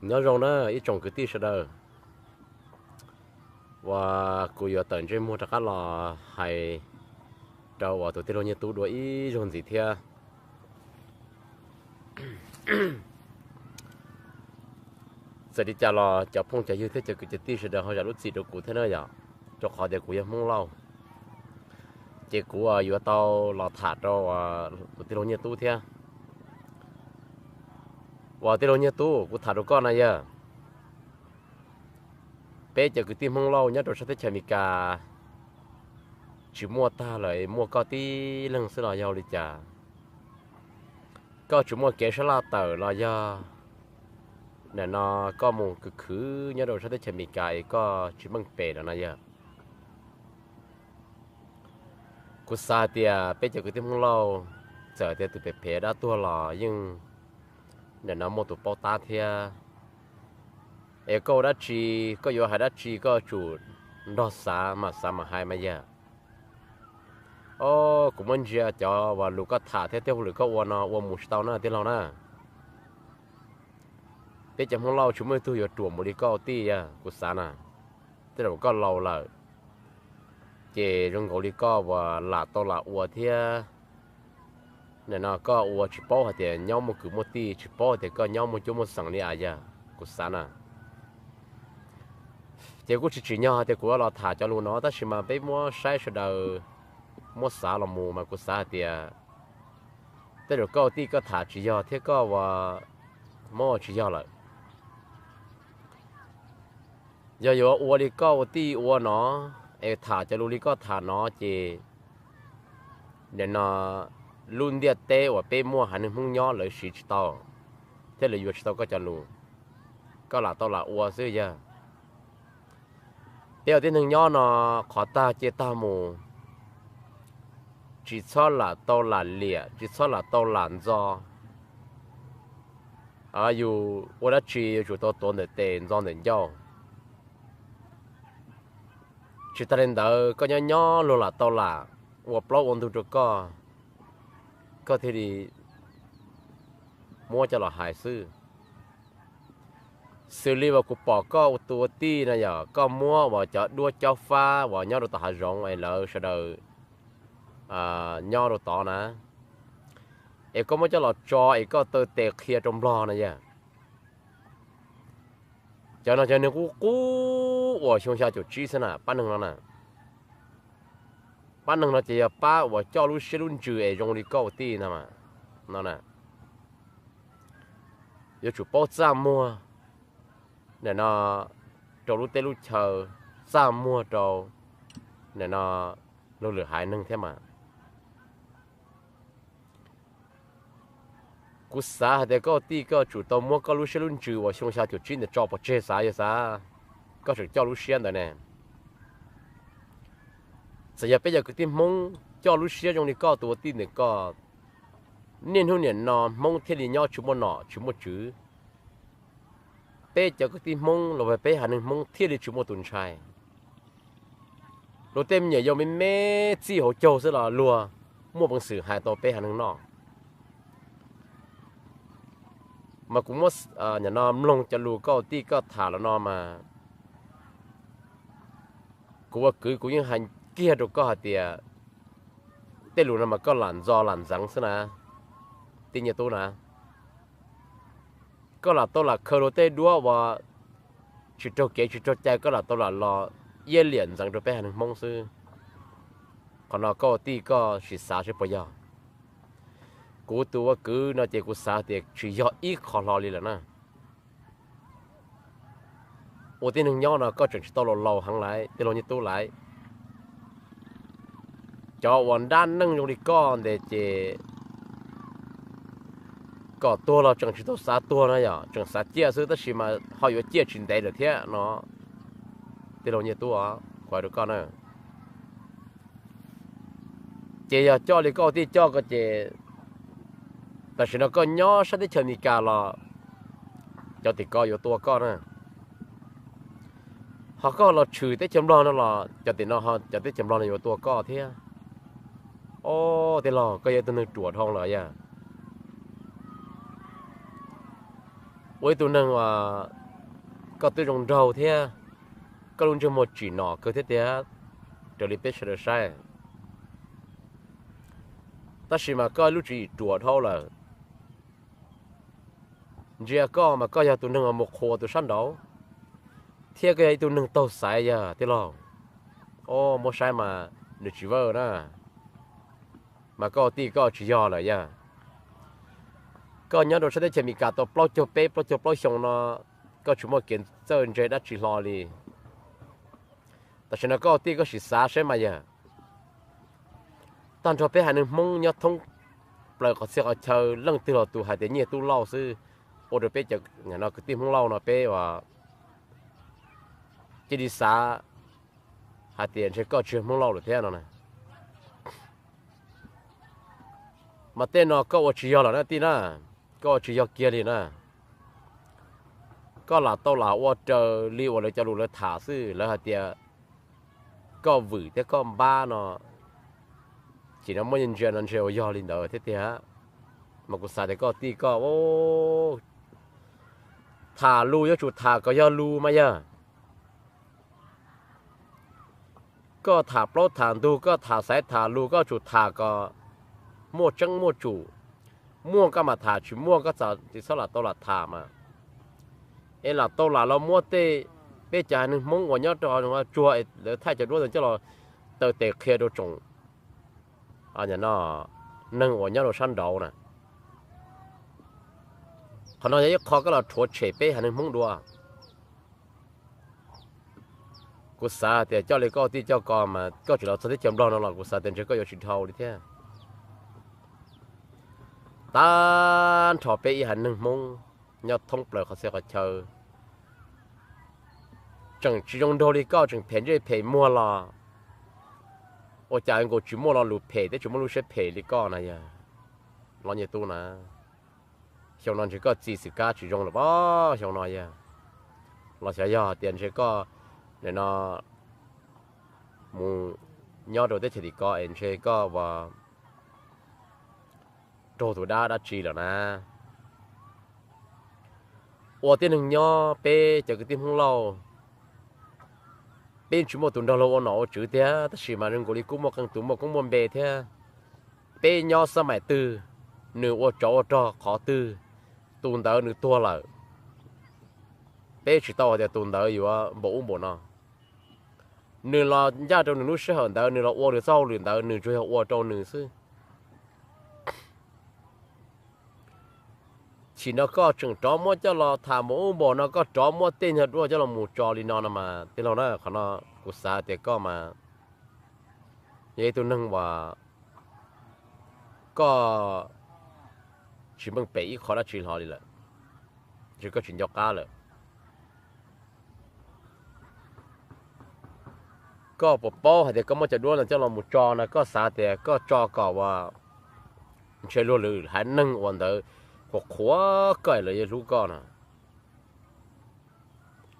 Nyob zoo na ib tsoom kwv tij sawv daws, uas kuv yuav tawm ntsej muag rov qab los hais rau uas tus tij laug Nyiaj Tub dua ib zaug ntxiv thiab. Txawm li cas los cov phooj cov ywg thiab cov kwv cov tij sawv daws ho zam lub txim rau kuv thiab na yom, rau qhov tias kuv yog Hmoob Lauj, ces kuv yuav tau los tham rau tus tij laug Nyiaj Tub thiab. Uas tij laug Nyiaj Tub, kuv tham rau koj na yog, peb cov kwv tij Hmoob Lauj nyob rau sab teb chaws Amelikas tsis muaj tag lawm, muaj koj tib leeg xwb los yog ua li cas? Koj tsis muaj kev sab laj tawm los yog nim no koj mus khwv khwv nyob rau sab teb chaws Amelikas es koj tsis meej pem lawm no yog? Kuv xav hais tias peb cov kwv tij Hmoob Lauj, txawm tias tus phem phem dab tuag los yeej nim no muaj tus paub tab thiab. Es koj ua dab tsi, koj yuav hais dab tsi koj tsum nrog xav mas xav mas hais mas yog. O, kuv muab ntsia cov uas lus koj tham thiab tej hauj lwm koj ua no ua mus tsis tau na tij laug na. Peb cov Hmoob Lauj tsis muaj ib tug yuav ruam mus li koj ua tij, kuv xav na. Tej zaum koj laus lawm, ces zoo nkaus li koj uas lam tau lam ua thiab. Nim no koj ua tsis paub hais tias nyob muaj kwv muaj tij, tsis paub hais tias koj nyob muaj cuab muaj xeem li as yog, kuv xav na. Ces kuj tsis tsim nyog hais tias kuv yuav los tham cov lus no, tab sis mas peb muab saib sawv daws muab xav los mus mas kuv xav hais tias tej zaum koj ua tij koj tham tsis yog thiab koj ua Hmoob ua tsis yog lawm. Yog yuav ua li koj ua tij ua no, es tham cov lus li koj tham no ces nim no lub ntiaj teb uas peb muaj haiv neeg Hmoob nyob lawv siv tsis tau, thiab lawv yuav tsis tau koj cov lus. Koj lam tau lam ua xwb yog. Peb ua tib neeg nyob no, qhov tag cia tag mus, tsis txhob lam tau lam liam, tsis txhob lam tau lam ntxo. Yus ua dab tsi yuav tsum tau tuav ntawm tes ntxo ntawm ncauj. Tsis tas li ntawd, koj nyob nyob luag lam tau lam ua plaub ua ntug rau koj, koj thiaj li muab coj los hais xwb. Xws li uas kuv pom koj ua tus ua tij na yom, koj muab uas cov duab cob fab uas nyob rau tom hav zoov es lawv sawv daws nyob rau tod na, es koj muab coj los tso es koj taw tes qhia rau Nplog na yog. Cov no cov neeg qub qub uas xyoo xya caum tsib xwb na, pab neeg no na. Pab neeg no ces yog pab uas coj lub siab lub ntsws es zoo li koj ua tij no na. Yuav tsum paub txaj muag nim no rau lub teb lub chaw, txaj muag rau nim no luag lwm haiv neeg thiab mas. Kuv xav hais tias koj tij koj tsum tau muab koj lub siab lub ntsws uas xyoo xya caum tsib ntawd tso pov tseg xav yog xav koj tseem coj lub siab ntawd ne. Txawm yog peb cov kwv tij Hmoob coj lub siab zoo li koj tus ua tij ntawm koj, niaj hnub niam no Hmoob thiaj li nyob tsis muaj nom tsis muaj tswv. Peb cov kwv tij Hmoob los peb haiv neeg Hmoob thiaj li tsis muaj tus ntshai. Luag tej me nyuam yaus me me txij hauv caug xwb los luag muaj peev xwm hais tau peb haiv neeg noj. Mas kuv muab nim no mloog cov lus koj tij koj tham los no mas, kuv ua kwv kuv yeej hais kiag rau koj hais tias tej lus no mas koj lam ntxo lam ntxeev xwb na, tij Nyiaj Tub na. Koj lam tau lam khaws luag tej duab uas tsis raug kev tsis raug cai, koj lam tau lam los iab liam ntxeev rau peb haiv neeg Hmoob xwb. Qhov no koj ua tij koj sim xav seb puas yog. Kuv tus ua kwv no ces kuv xav tias tsis yog ib qho hlo li lawm na. Ua tib neeg nyob no koj tseem tsis tau laus laus heev lawm, tij laug Nyiaj Tub lawm. Cov uas nrab neej zoo li koj ntawd ces kom tuag los tseem tsis tau xav tuag no yom, tseem xav ciaj xwb tab sis mas ho yuav ciaj tsis ntev lawm thiab no. Tij laug Nyiaj Tub, kuv hais rau koj na, ces yog coj li koj ua tij coj ko ces tam sim no koj nyob sab teb chaws Amelikas los cov tim ko yuav tua koj na. Ho koj los tshwm teb chaws Nplog no los cov tim no, cov teb chaws Nplog no yuav tua koj thiab. Ob, tij laug, koj yog ib tug neeg ruam dhau lawm yog. ua ib tug neeg uas koj twb zoo nraug thiab, koj lub ntsej muag tsim nom kawg thiab tiag, raws li peb sawv daws saib. Tab sis mas koj lub tswv yim ruam dhau lawm. Ntsia koj mas koj yog tus neeg uas mus qhuas tus sab nraud, thiab koj yog ib tug neeg taug xaiv yog tij laug. O, muab saib mas nws tsis vawj na, mas koj tij koj tsis yog lawm yog. Koj nyob rau sab teb chaws Amelikas tau plaub caug peb plaub caug plaub xyoo no, koj tsis muaj kev txawj ntse dab tsi hlo li. Tam sim no koj tij koj sim xav saib mas yog, tag nrho peb haiv neeg Hmoob nyob thoob plaws qhov txhia qhov chaw leej twg los tus hais tias Nyiaj Tub Lauj xwb, ua rau peb cov no kwv tij Hmoob Lauj no peb ua cia li xav hais tias ntshe koj tsis yog Hmoob Lauj lawm thiab no na. Mas tej no koj ua tsis yog lawm na tij na, koj ua tsis yog kiag li na. Koj lam tau lam ua raws li uas lawv cov lus lawv tham xwb, lawv hais tias koj vwm thiab koj npab no, ces no muab ntsia no ntshe uas yog li ntawd thiab tiag. Mas kuv xav tias koj tij koj tham lus yuav tsum tham kom yog lus mas yog. Koj tham plaub tham ntug, koj tham xaiv tham lus, koj tsum tham kom muaj tseeb muaj tsum. Muaj koj mam tham, tsis muaj koj txawm tsis txhob lam tau lam tham mas. Es lam tau lam los muab tej peb cov haiv neeg Hmoob uas nyob rau tsuag es lawv thaij cov duab ntawd coj los taw tes qhia rau tsoom neeg uas nyob rau sab nraud na. Qhov no yog ib qho koj los rhuav tshem peb haiv neeg Hmoob dua. Kuv xav tias coj li koj tij coj ko mas koj tseem los txog teb chaws Nplog no los kuv xav tias ntshe koj yuav tsis dhau li thiab. Tag nrho peb ib haiv neeg Hmoob nyob thoob plaws qhov txhia qhov chaw tseem tsis zoo nraug li koj, tseem phem ntsej phem muag los ua cas nkaus tsis muaj lo lus phem thiab tsis muaj lub siab phem li koj na yog. Los Nyiaj Tub na, xyoo no ntshe koj txi xwm kab tsis zoo lawm pob xyoo no yog. Los xyov yog tias ntshe koj nim no mus nyob rau teb chaws tim ko es ntshe koj ua raug tus dab dab tsi lawm na. Ua tib neeg nyob peb cov kwv tij Hmoob Lauj, peb tsis muaj tus nrog luag ua nom ua tswv tiag, tab sis mas zoo nkaus li kuj muaj qee tus muaj koob muaj npe thiab. Peb nyob xab maim twg, nws ua tsov ua rog qhov twg, tus ntawd nws tuag lawm. Peb tsis tau hais tias tus ntawd yuav npaum ub npaum no. Nws los ncaj rau nws lub sij hawm ntawd, nws los ua nws txoj hauj lwm ntawd, nws tsuas yog ua rau nws xwb. Chim no koj tseem rov muab coj los tham npaum ub npaum no, koj rov muab tej nyuag duab coj los mus tso li no no mas tij laug na, qhov no kuv xav tias koj mas yog ib tug neeg uas koj tsis meej pem ib qho dab tsi hlo li lawm, ntshe koj tsis nco qab lawm. Koj puas paub hais tias koj muab cov duab no coj los mus tso no, koj xav tias koj tso kom uas ntshe luag lwm haiv neeg uas ntawd qhuas qhuas koj es lawv yuav hlub koj no.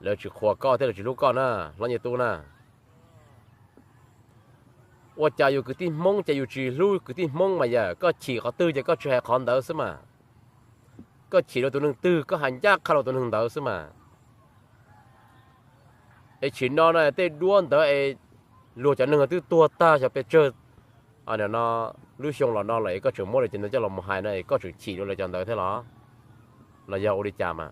Lawv tsis qhuas koj thiab lawv tsis hlub koj na, hlob Nyiaj Tub na. Ua cas yus kwv tij Hmoob ces yus tsis hlub kwv tij Hmoob mas yog koj chim qhov twg ces koj tsis hais qhov ntawd xwb mas. Koj chim rau tus neeg twg koj hais ncaj qha rau tus neeg ntawd xwb mas. Es chim no no tej duab ntawd es luag cov neeg twb tuag tag xyov pes tsawg no, lub xyoo los no lawm es koj tseem muab lawv cov ntawd coj los mus hais no es koj tseem chim rau lawv cov ntawd thiab los? Los yog ua li cas mas?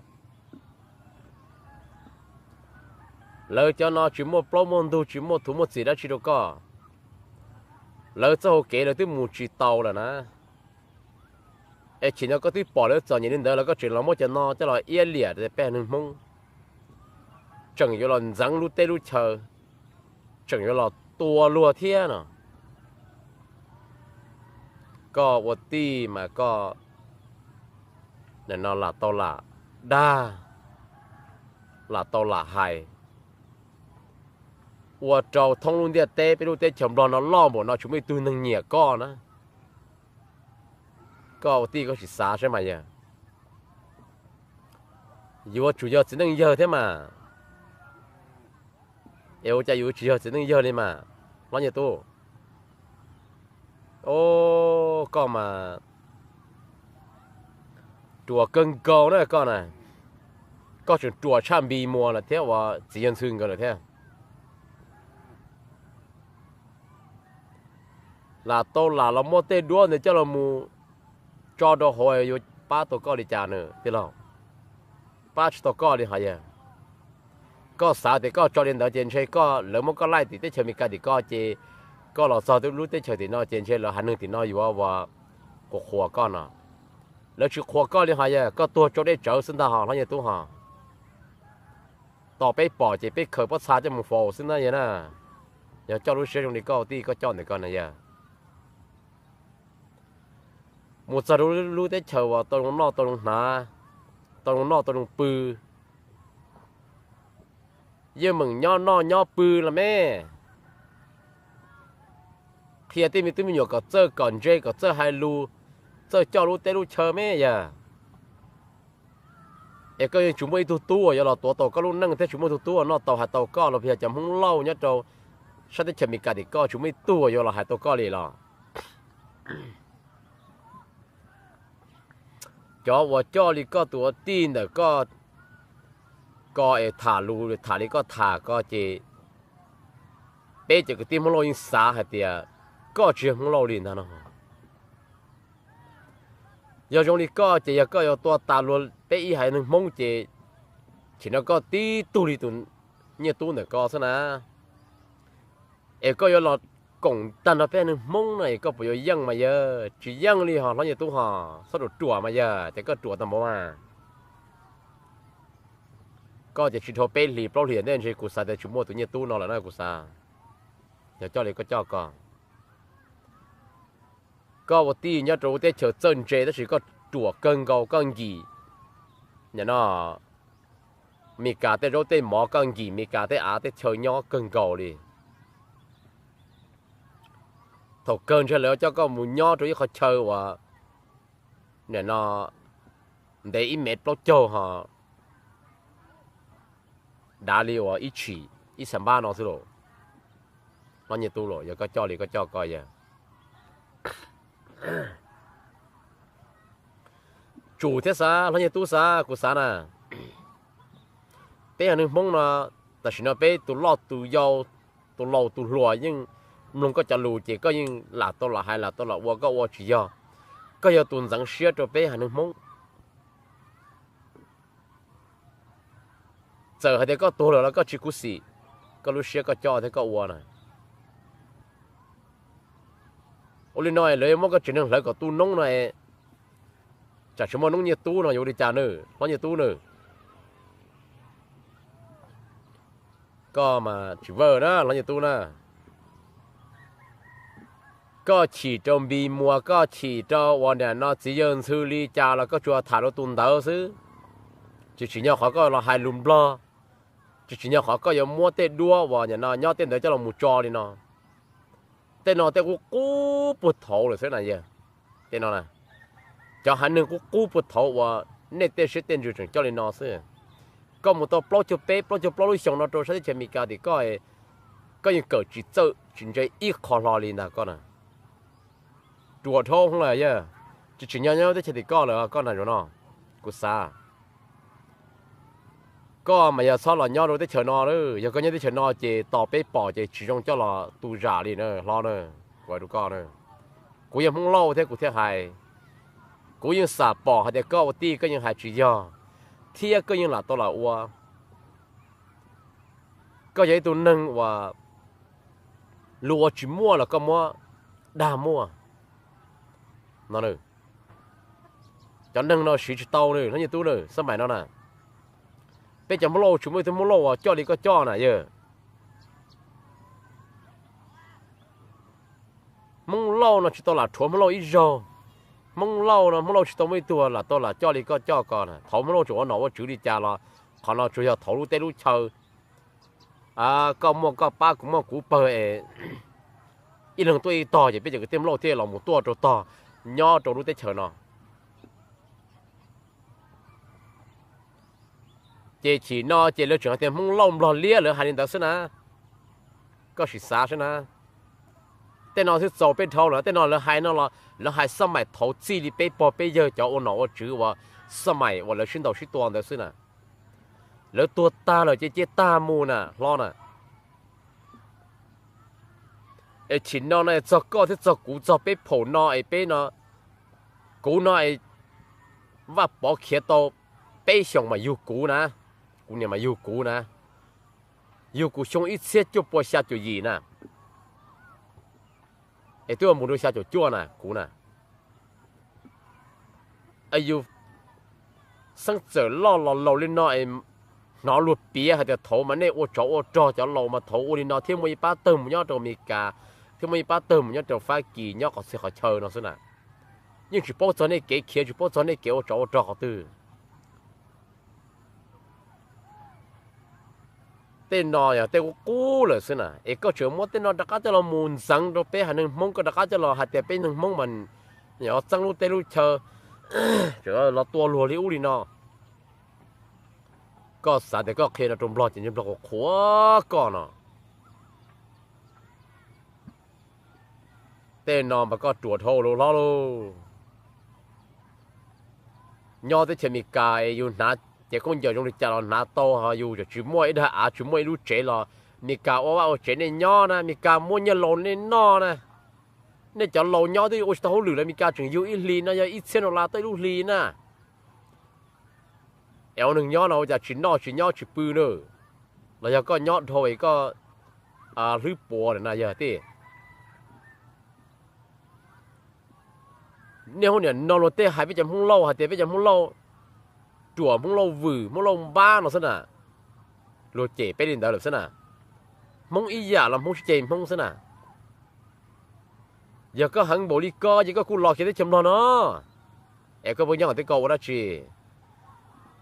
Lawv cov no tsis muaj plaub muaj ntug, tsis muaj thuv muaj txim dab tsi rau koj. Lawv txoj hau kev lawv twb mus tsis taus lawm na. Es chim no koj twb pom lawv txom nyem li ntawd los koj tseem los muab cov no coj los iab liam peb neeg Hmoob, tseem yuav los ntxeev lub teb lub chaw, tseem yuav los tua luag thiab no. Koj ua tij mas koj nim no lam tau lam dag, lam tau lam hais, ua rau thoob lub ntiaj teb peb lub teb chaws Nplog no loj npaum no tsis muaj ib tug neeg nyiam koj na. Koj ua tij koj sim xav saib mas yog, yuav tsum yog txiv neej yawg thiab mas. Es ua cas yus tsis yog txiv neej yawg li mas, hlob Nyiaj Tub? O, koj mas ruam kawg nkaus na koj na. koj tseem ruam tshaj Npis Muas lawm thiab uas txiv yawg Ntxhw nkawd lawm thiab. Lam tau lam los muab tej duab ntawd coj los mus tso rau hauv, yuav pab tau koj li cas na tij laug? Pab tsis tau koj li hos yawg. Koj xav tias koj tso li ntawd ces ntshe koj, lawv muab koj laij tim teb chaws Amelikas tim ko ces koj los txog lub teb chaws tim no ces ntshe lawv haiv neeg tim no yuav ua qhuas qhuas koj no. Lawv tsis qhuas koj li hos yawg, koj tuag tsau dej tsawv xwb ntag hos hlob Nyiaj Tub hos. Tos peb pom ces peb khaws pob txha coj mus faus xwb ntag yawg na. Yog coj lub siab zoo li koj tij koj coj ntawm ko na yawg. Mus txog rau lub teb chaws uas tau zoo noj tau zoo hnav, tau zoo noj tau zoo pw, yeej meem nyob noj nyob pw los me. Qhia tej me tub me nyuam kom txawj kom ntse kom txawj hais lus, txawj coj lub teb lub chaw me yawg. Es koj yeej tsis muaj ib tug tub uas yuav los tuav tau koj lub neej thiab tsis muaj ib tug tub uas noj tau hais tau koj los yog cov Hmoob Lauj nyob rau sab teb chaws Amelikas tim koj tsis muaj ib tug uas yuav los hais tau koj li los? Cov uas coj li koj tus ua tij ntawm koj ko es tham lus tham li koj tham ko ces peb cov kwv tij Hmoob Lauj yeej xav hais tias koj tsis yog Hmoob Lauj li ntag no. Yog zoo li koj ces yog koj yuav tua tas luag peb ib haiv neeg Hmoob ces sim no koj tib tug li tus Nyiaj Tub ntawm ko xwb na. Es koj yuav los koom tag nrho peb haiv neeg Hmoob no es koj puas yuav yeej mas yawg? Tsis yeej li hos hlob Nyiaj Tub hos, txhob ruam ruam mas yawg, ces koj ruam tag npaum mas. Koj ces tsis dhau peb hlis plaub hlis ntej ntshe kuv xav tias tsis muaj tus Nyiaj Tub no lawm na kuv xav. Yog coj li koj coj ko, koj ua tij nyob rau lub teb chaws txawj ntse tab sis koj ruam kawg nkaus koj nkim. Nim no Meskas tej zaub tej mov koj nkim Meskas tej av tej chaw nyob kawg nkaus li. Thaum kawg ntshe lawv coj koj mus nyob rau ib qhov chaw uas nim no ntev ib mev plaub caug ho dav li uas ib tshim ib xas npab no xwb los. Hlob Nyiaj Tub los yog koj coj li koj coj ko yawg. Tsum thiab xav hlob Nyiaj Tub xav kuv xav na, peb haiv neeg Hmoob no tam sim no peb tus loj tus yau, tus laus tus hluas yeej mloog koj cov lus ces koj yeej lam tau lam hais lam tau lam ua, koj ua tsis yog. Koj yog tus ntxeev siab rau peb haiv neeg Hmoob. Txawm hais tias koj tuag lawm los koj tsis khuv xim, koj lub siab koj coj thiab koj ua na. Ua li no lawv yuav muab koj tsev neeg hlawv kom tu noob no, tsam tsis muaj noob Nyiaj Tub no yuav ua li cas na, hlob Nyiaj Tub na? Koj mas tsis vawj na hlob Nyiaj Tub na. Koj chim rau Npis Muas, koj chim rau uas nim no txiv yawg Ntxhw li cas los koj tsuas tham rau tus ntawd xwb. Tsis tsim nyog qhov koj los hais lus Nplog, tsis tsim nyog qhov koj yuav muab tej duab uas nim no nyob tej ntawd coj los mus tso li no. Tej no tej qub qub puag thaud lawm xwb na yawg. Tej no cov haiv neeg qub qub puag thaud uas nej tej siab tej ntsws tseem coj li no xwb. Koj mus tau plaub caug peb plaub caug plaub lub xyoo no rau sab teb chaws Amelikas tim koj, koj yeej kawm tsis txawj tsis ntse ib qho hlo li ntag koj na. Ruam dhau hwv lawm yawg, tsis tsim nyog nyob teb chaws tim koj lawm koj na zaum no. Kuv xav koj mas yog txhob los nyob rau teb chaws no, yog koj nyob teb chaws no ces tos peb pom ces tsis zoo coj los tu zam li na hlob na. Kuv hais rau koj na, kuv yog Hmoob Lauj thiab kuv thiaj hais. Kuv yeej xam pom hais tias koj ua tij koj yeej hais tsis yog, thiab koj yeej lam tau lam ua. Koj yog ib tug neeg uas lus ua tsis muaj los koj muab dag muaj no. Cov neeg no siv tsis tau na hlob Nyiaj Tub na, xab maim no na. Peb cov Hmoob Lauj tsis muaj ib tug Hmoob Lauj uas coj li koj coj na yawg. Hmoob Lauj no tsis tau lam rhuav Hmoob Lauj ib zaug. Hmoob Lauj no Hmoob Lauj tsis tau muaj ib tug lam tau lam coj li koj coj ko na. Thaud Hmoob Lauj tseem ua nom ua tswv li cas los qhov no tsuas yog thaud lub teb lub chaw koj muaj koj pab kuv muaj kuv pawg es ib leeg tuaj ib tog ces peb cov kwv tij Hmoob Lauj thiaj los mus tuaj rau tog nyob rau lub teb chaws no. Ces chim no ces lawv tseem hais tias Hmoob Lauj Nplog liab, lawv hais li ntawd xwb na. Koj sim xav saib na. Tej no twb txaus peb dhau lawm, tej no lawv hais no los lawv hais xab maim thaud txij li peb pog peb yawg cov ua nom ua tswv uas xab maim uas lawv sib ntaus sib tua ntawd xwb na. Lawv tuag tag lawm ces cia tag mus na hlob na. Es chim no no txog koj thiab txog kuv txog peb phaum no es peb no, kuv no es Vaj Pov khiav tau peb xyoos mas yug kuv na, kuv niam mas yug kuv na, yug kuv xyoo ib txhiab cuaj pua xya caum yim na, es twb mus rau xya caum cuaj na kuv na. Yus xeeb txawm loj los laus li no es hnov luag piav hais tias thaum mas nej ua tsov ua rog cov laus mas thaum ua li no thiab muaj ib pab tawg mus nyob rau Amelikas, thiab muaj ib pab tawg mus nyob rau Fab Kis nyob qhov txhia qhov chaw no xwb na. Yeej tsis paub txog nej kev khiav, tsis paub txog nej kev ua tsov ua rog qhov twg. Tej no yog tej qub qub lawm xwb na, es koj tseem muab tej no rov qab coj los mus ntxeev rau peb haiv neeg Hmoob, koj rov qab coj los hais tias peb neeg Hmoob mas txeeb lub teb lub chaw, los tua luag li ub li no. Koj xav tias koj qhia no rau Nplog ces Nplog qhuav qhuav koj no. Tej no mas koj ruam dhau lawm hlob lauj. Nyob teb chaws Amelikas es yus hnav cev khaub ncaws zoo li cas los hnav tau, ho yus tsis muaj ib daim av, tsis muaj ib lub tsev los Amelikas ua vaj ua tsev nej nyob na, Amelikas muab nyiaj laus nej noj na. Nej cov laus nyob twb ua tsis tau hauj lwm los Amelikas tseem yug ib hlis no yog ib txhiab dollar tau ib lub hli na. Es ua neeg nyob no ua cas tsis noj tsis nyob tsis pw na? Los yog koj nyob dhau es koj hlwb puav lawm na yog tij? Niaj hnub niam no luag tej hais peb cov Hmoob Lauj hais tias peb cov Hmoob Lauj ruam, Hmoob Lauj vwm, Hmoob Lauj npab no xwb na. Luag cem peb li ntawd lawm xwb na. Hmoob ib yam los Hmoob sib ceg Hmoob xwb na. Yog koj heev npaum li ko ces koj kuj los kiag teb chaws Nplog no, es koj pheej nyob teb koj ua dab tsi?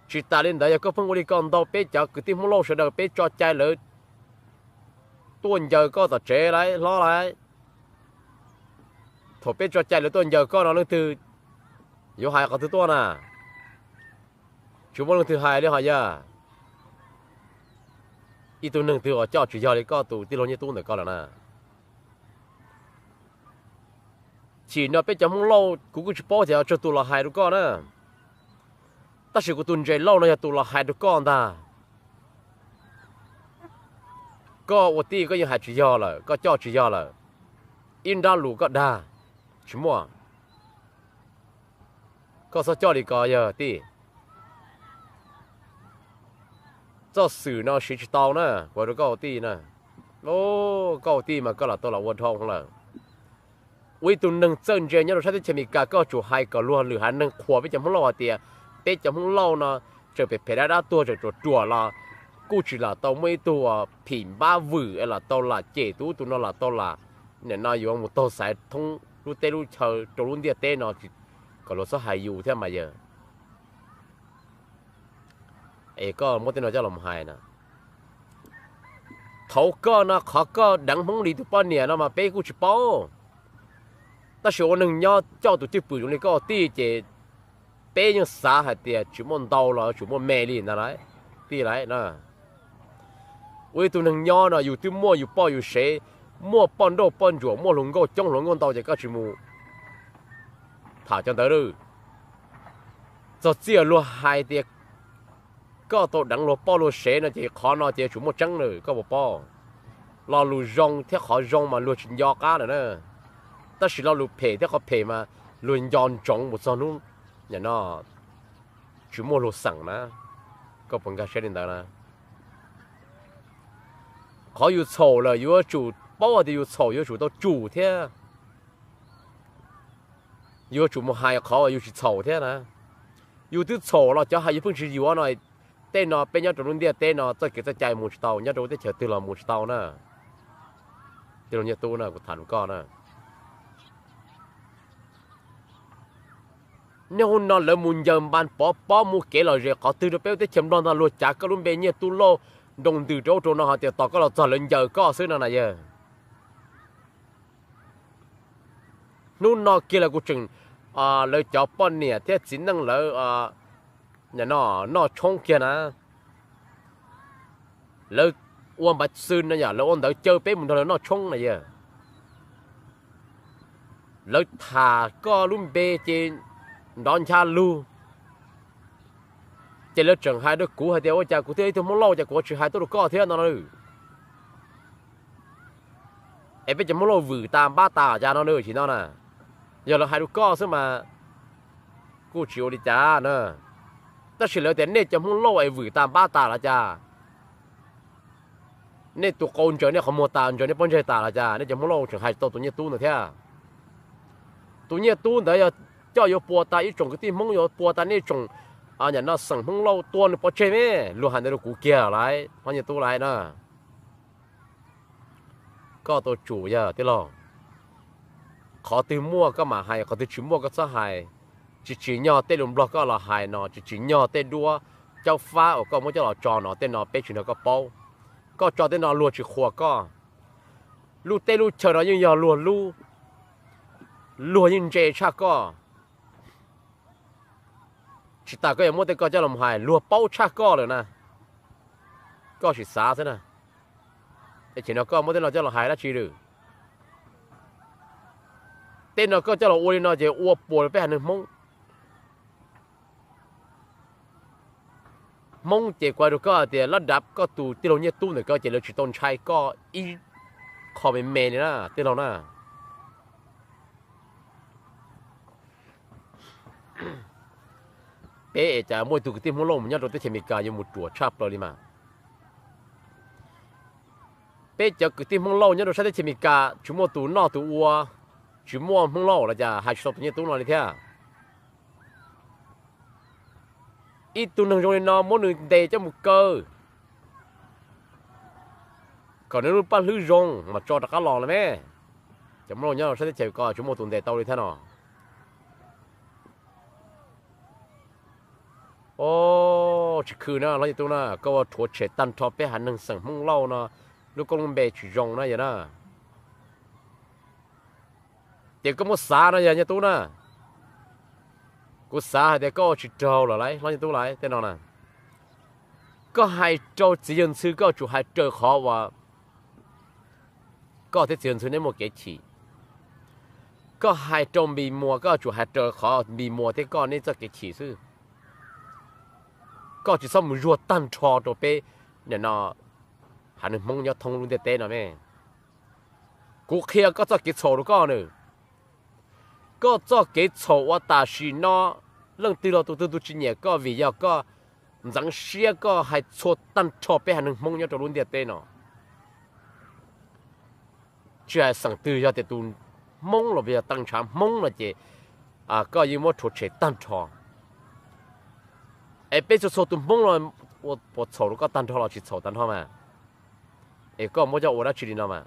Tsis tas li ntawd yog koj pheej ua li ko ntau peb cov kwv tij Hmoob Lauj sawv daws peb tso cai lawv tuaj ncaws koj tom tsev lauj hlob lauj. Thaum peb tso cai lawv tuaj ncaws koj no leej twg yuav hais qhov twg tuaj na? Tsis muaj leej twg hais li ho yog ib tug neeg twg uas coj tsis yog li koj tus tij laug Nyiaj Tub ntawm koj lawm na. Chim no peb cov Hmoob Lauj kuv kuj tsis paub tias tsawg tus los hais rau koj na, tab sis kuv tus ntses Lauj no yog tus los hais rau koj ntag. Koj ua tij koj yeej hais tsis yog lawm, koj coj tsis yog lawm. Ib nrab lus koj dag tsis muaj, koj txhob coj li ko yog tij. Txoj xwm no siv tsis tau na, kuv hais rau koj ua tij na. Koj ua tij mas koj lam tau los ua dhau lawm. Ua ib tug neeg txawj ntse nyob rau sab teb chaws Amelikas koj tsum hais kom luag lwm haiv neeg qhuas peb cov Hmoob Lauj hais tias peb cov Hmoob Lauj no tseem phem phem dab dab tuag tseem ruam ruam los kuj tsis lam tau muaj ib tug phim npab vwm es lam tau lam cem tus ub tus no lam tau lam, nim no yuav mus taug xaiv thoob lub teb lub chaw rau lub ntiaj teb no kom luag txhob hais yus thiab mas yawg. Es koj muab tej no coj los hais na. Thaum koj no qhov koj deev Hmoob Lis tus poj niam no mas peb kuj tsis paub, tab sis ua neeg nyob coj tus cwj pwm zoo li koj tij ces peb yeej xav hais tias tsis muaj ntau los tsuas muaj me li ntag lauj, tij lauj na. Ua ib tug neeg nyob no yus twb muaj yus poj yus sev, muaj poj nrauj poj ntsuam, muaj hluas nkauj coob hluas nkauj ntau ces koj tsis mus tham cov ntawd lauj. Txog txij luag hais tias koj tau deev luag poj luag sev no ces qhov no ces tsuas muaj tseeb lawm koj puas paub? Lo lus zoo thiab qhov zoo mas luag tsis nco qab lawm na, tab sis lo lus phem thiab qhov phem mas luag nco ntsoov mus txog hnub no tsis muaj luag xeem na. Koj puas nkag siab li ntawd na? Qhov yus txhaum lawm yuav tsum paub hais tias yus txhaum yuav tsum tau tsum thiab. Yuav tsum mus hais qhov uas yus tsis txhaum thiab na. Yus twb txhaum los cov hais yus pheej tsis yuav no, tej no peb nyob rau lub ntiaj teb no txoj kev txoj cai mus tsis tau, nyob rau teb chaws twg los mus tsis tau na. Tij laug Nyiaj Tub na, kuv tham rau koj na. Niaj hnub no lawv mus ncaws npas pov pob mus kev lom zem qhov twg rau peb lub teb chaws Nplog ntag, luag cav koj lub npe Nyiaj Tub Lauj nroo ntws rau ub rau no hais tias tos koj los txog lawv ncaws koj xwb no na yawg. Hnub no kiag los kuv tseem, lawv cov poj niam thiab txiv neej lawv noj tshoob kiag na. Lawv ua npav xwb no yom, lawv ua ntawv caw peb mus nrog lawv noj tshoob na yawg. Lawv tham koj lub npe ces nrov ncha lug, Ces lawv tseem hais rau kuv hais tias ua cas kuv thiaj ib tug Hmoob Lauj cas kuv tsis hais tuaj rau koj thiab no na. Es peb cov Hmoob Lauj vwm tas npab tas cas no na, tsis no na. Yog lawv hais rau koj xwb mas kuj tsis ua li cas na. Tab sis lawv tias nej cov Hmoob Lauj es vwm tas npab tas los cas, nej tus qau ntsaws nej qhov muag tas, ntsaws nej pob ntseg tas los cas, nej cov Hmoob Lauj tseem hais tau tus Nyiaj Tub ntawd thiab. Tus Nyiaj Tub ntawd yog coj yuav pua tas ib tsoom kwv tij Hmoob, yuav pua tas nej tsoom, nim no xeem Hmoob Lauj tua nws pov tseg me. Luag hais ntawd rau kuv kiag lawm, Hlob Nyiaj Tub lawm na. Koj tau tsum yog tij laug. Qhov twg muaj koj mam hais, qhov twg tsis muaj koj txhob hais. Tsis tsim nyog tej lus Nplog koj los hais no, tsis tsim nyog tej duab caub fab uas koj muab coj los tso no, tej no peb tsis nrog koj paub. Koj tso tej no luag tsis qhuas koj. Lub teb lub chaw no yeej yog luag lub, luag yeej ntse tshaj koj. Tsis tas koj yuav muab tej koj coj los hais, luag paub tshaj koj lawm na. Koj sim xav xwb na. Es tseem no koj muab tej no coj los hais dab tsi lawm? Tej no koj coj los ua li no ces ua puas rau peb haiv neeg Hmoob. Hmoob ces kuv hais rau koj hais tias lab dav koj tus tij laug Nyiaj Tub ntawm koj ces lawv tsis tau ntshai koj ib qho me me li na tij laug na. Peb es cas muaj ib tug kwv tij Hmoob Lauj mus nyob rau teb chaws Amelikas yuav mus ruam tshaj plaws li mas. Peb cov kwv tij Hmoob Lauj nyob rau sab teb chaws Amelikas tsis muaj tus noj tus ua, tsis muaj Hmoob Lauj los cas hais tsis tau tus Nyiaj Tub no li thiab. Ib tug neeg zoo li no muab nws ntes coj mus kaw kom nws lub paj hlwb zoo mas tso rov qab los lawm me. Cov Hmoob Lauj nyob rau sab teb chaws ko tsis muaj tus ntes tau li thiab no. Os, tsis khw na Hlob Nyiaj Tub na, koj ua rhuav tshem tag nrho peb haiv neeg xeem Hmoob Lauj no lub koob lub npe tsis zoo na yog na. Ces koj muab xav no yog Nyiaj Tub na. Kuv xav hais tias koj ua tsis raug lawm lauj Hlob Nyiaj Tub lauj tej no na. Koj hais rau txiv yawg Ntxhw koj tsum hais raws qhov uas koj thiab txiv yawg Ntxhw neb muaj kev chim. Koj hais rau Npis Muas koj tsum hais raws qhov Npis Muas thiab koj neb txoj kev chim xwb. Koj tsis txhob mus zuag tag nrho rau peb nim no haiv neeg Hmoob nyob thoob lub ntiaj teb no me. Kuv qhia koj txoj kev txhaum rau koj na. Koj txoj kev txhaum uas tam sim no leej twg los tus twg tus tsis nyiam koj vim yog koj ntxeev siab koj hais txhua tag nrho peb haiv neeg Hmoob nyob rau lub ntiaj teb no. Tsis hais xeem twg yog tias tus Hmoob los yog tee ntshav Hmoob no ces koj yeej muab rhuav tshem tag nrho. Es peb txhua txhua tus Hmoob los ua puas txhaum rau koj tag nrho los tsis txhaum tag nrho mas. Es koj muab coj ua dab tsi li no mas.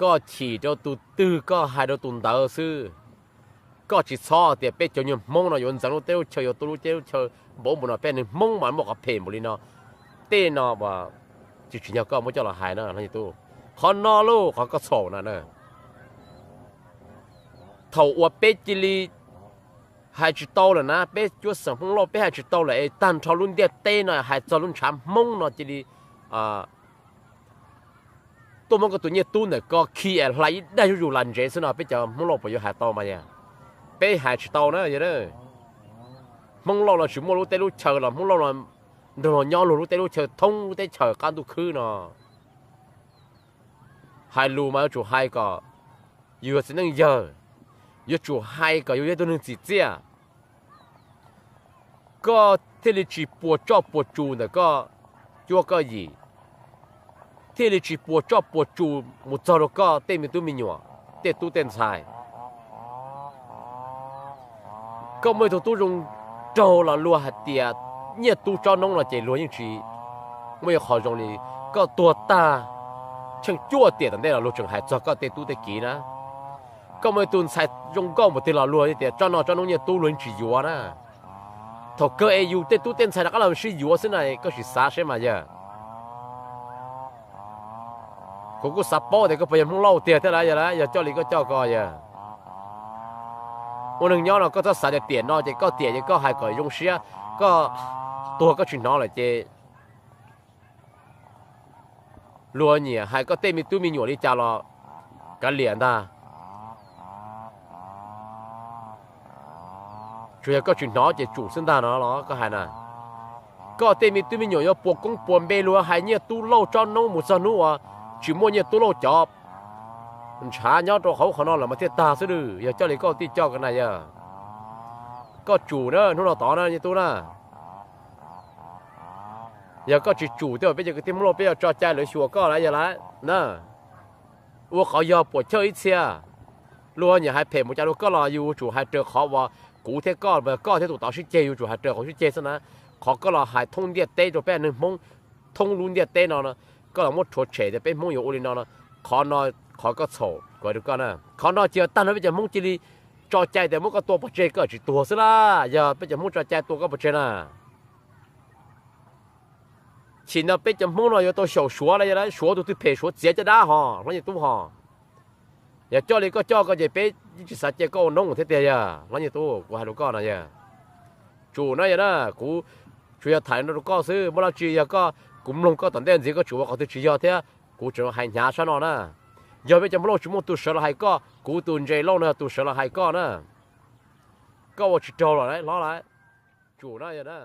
Koj chim rau tus twg koj hais rau tus ntawd xwb. Koj tsis txhob tias peb cov nyuag Hmoob no yuav ntxeev lub teb lub chaw yuav tu lub teb lub chaw npaum npaum no peb neeg Hmoob mas muaj qhov phem npaum li no. Tej no tsis tsim nyog koj muab coj los hais na Hlob Nyiaj Tub. Qhov no lauj qhov koj txhaum no na. Thaum uas peb cia li hais tsis tau lawm na, peb cuab xeem Hmoob Lauj peb hais tsis tau lawm es tag nrho lub ntiaj teb no hais txog lub ntshav Hmoob no cia li tuaj muab koj tus Nyiaj Tub ntawm ko khi es hlais ib daig zuj zus lam ntsev xwb no peb cov Hmoob Lauj puas yuav hais tau mas yog? Peb hais tsis tau na yog. Hmoob Lauj los tsis muaj lub teb lub chaw los Hmoob Lauj los nrog luag nyob luag lub teb lub chaw thoob lub teb chaws qab ntuj khwb no. Hais lus mas yuav tsum hais kom yus yog txiv neej yawg, yuav tsum hais kom yus yog ib tug neeg tsim txiaj. Koj thiaj li tsis puas tsoj puas tsus ntawm koj cuab koj yim, thiaj li tsis puas tsoj puas tsus mus txog rau koj tej me tub me nyuam, tej tub tej ntxhais. Koj muaj ib tug tub zoo nraug los luag hais tias Nyiaj Tub tsob noob no ces luag yeej tsis muaj ib qho zoo li. Koj tuag tag tsheej cuaj tiam tom ntej los luag tseem hais txog koj tej tub tej kiv na. Koj muaj ib tug ntxhais zoo nkauj npaum twg los luag tias tsob no tsob noob Nyiaj Tub luag yeej tsis yuav na. Thaum kawg es yus tej tub tej ntxhais rov qab los sib yuav xwb na, koj sim xav seb mas yog. Kuv kuj xav paub tias koj puas yog Hmoob Lauj tiag thiab lawm, yog lawm yog coj li koj coj ko yog. Ua neeg nyob no koj txhob xav tias tiam no ces koj tiam ces koj hais kom zoo siab, koj tuag koj tsis hnov lawm ces luag nyiam hais koj tej me tub me nyuam li cas los kav liam ntag. Tsuas yog koj tsis hnov ces tsum xwb ntag no los koj hais na. Koj tej me tub me nyuam yuav puas koob puas npe luag hais nyiaj tub lauj tsob noob mus txog hnub uas tsis muaj nyiaj tub lauj cov ntshav nyob rau hauv qhov no lawm mas thiaj tag xwb lawm. Yog coj li koj tij coj ko na yog koj tsum na hnub no tod na nyiaj tub na. Yog koj tsis tsum tej uas peb cov kwv tij Hmoob Lauj peb yuav tso cai lawv xyuas koj lawm yog lawm na. Ua qhov yog puas chawj ib txhia. Luag nyiam hais phem mus cas rau koj los yus yuav tsum hais raws qhov uas kuv thiab koj, koj thiab tus tod sib ceg yuav tsum hais raws qhov sib ceg xwb na. Qhov koj los hais thoob ntiaj teb rau peb neeg Hmoob, thoob lub ntiaj teb no, koj los muab rhuav tshem tias peb Hmoob yuav ua li no no, qhov no qhov koj txhaum kuv hais rau koj na. Qhov no ces tag nrho peb cov Hmoob cia li tso cai tias muab koj tua pov tseg koj tsis tuag xwb lawm. Yog peb cov Hmoob tso cai tua koj pov tseg na. Chim no peb cov Hmoob no yuav tau xyaum Suav lawm, yog lawm Suav tus twg phem Suav txiav caj dab hos hlob Nyiaj Tub hos. Yog coj li koj coj ko ces peb yeej tsis xav cia koj ua noob thiab tiag yog hlob Nyiaj Tub, kuv hais rau koj no yog. Tsum no yog na, kuv tsuas yog tham no rau koj xwb, muaj dab tsi yog koj, kuv mloog koj tom ntej ntxiv koj tseem ua qhov twg tsis yog thiab kuv tseem hais hnyav sab no na. Yog peb cov Hmoob Lauj tsis muaj tus sawv los hais koj, kuv tus ntses Lauj no yog tus sawv los hais koj na. Koj ua tsis raug los hlob lawm. Tsum na yog na.